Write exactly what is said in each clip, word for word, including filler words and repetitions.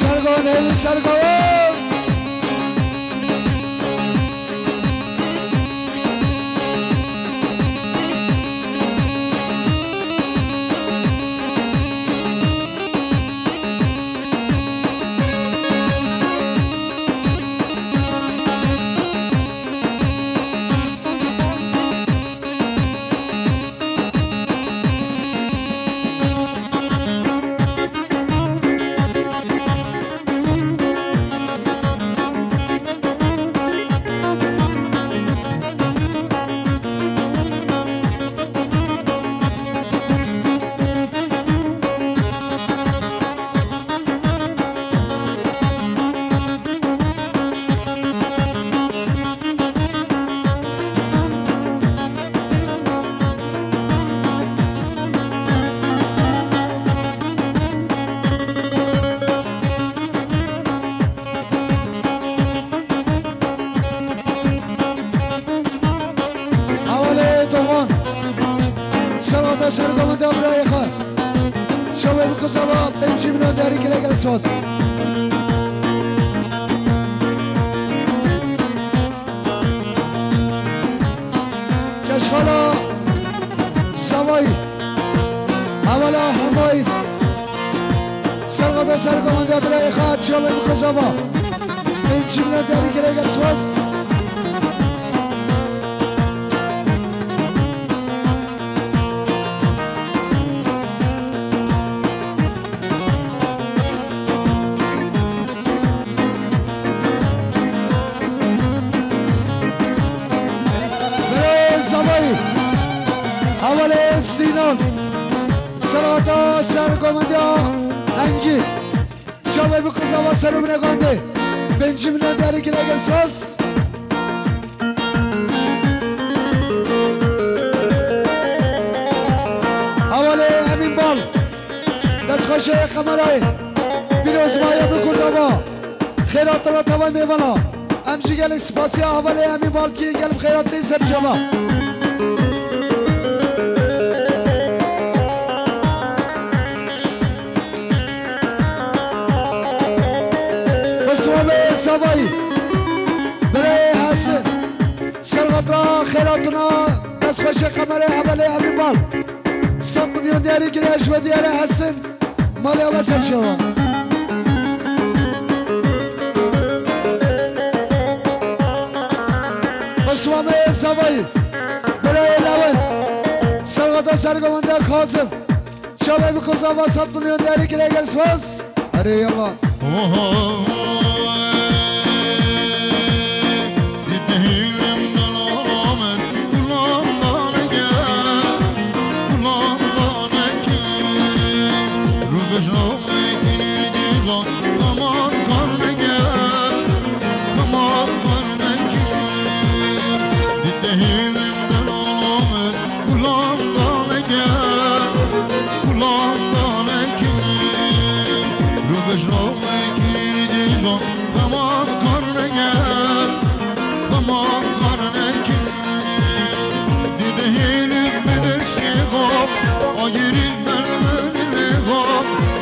Sergo, neyî sergo. Hevalê Dogan. Serhata sergominda birayê xwe. Çavê bi kuzava pêncî milyon diyarî kire, gelek spas. Keşxala Savayî. Hevala Hemayî. Serhata sergominda birayê xwe, çavê bi kuzava pêncî milyon diyarî kire, gelek spas. Birayê Zavayî, hevalê Sînan, serhata sergominda Hengî. Çavê bi kuzava ser û binê gandê. Pêncî milyon diyarî kire, gelek spas. Hevalê Emîn Bal. Destxweşê Qemerayê. Pîroz maye bi kuzava. Xêr hatina tevay mêvana. Em jî gelek spasiya hevalê Emîn Bal dikî, gelek xêr hatî ser çava. Bismamê Zavayî, birayê Hesin, serhata xêr hatina destxweşê Qemerê hevalê Emîn Bal. Sed milyon diyarî kiriye ji we diyare Hesin, malê we ser şewa. Bismamê Zavayî, birayê Lewin, serhata sergominda Kazim. Çavê bi kuzava sed milyon diyarî kire, gelek spas. Erê yala. Gulan daneke, gulan daneke, rû bi ji rû me kirî dîjon, xema kar neke, xema kar neke. Dide hêlim bi deşê xwe, agirî ber min lê xwe.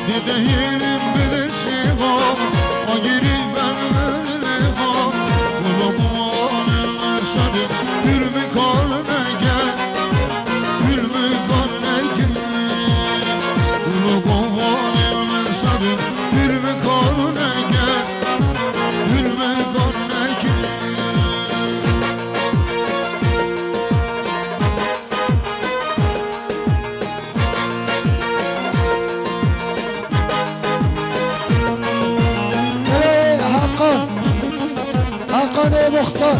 Dide hêlim bi deşê xwe, agirî ber min lê xwe. Gulo gulo Hülmü karnege, hülmü karnege. Ulu kovan elmesadi, hülmü karnege, hülmü karnege. Ê Hakan, Hakanê Muxtar,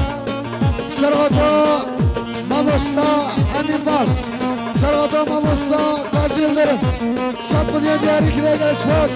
serhata mamosta Emîn Bal, Serata mamosta Gazi Yıldırım. Sed milyon diyarî kirêge spas.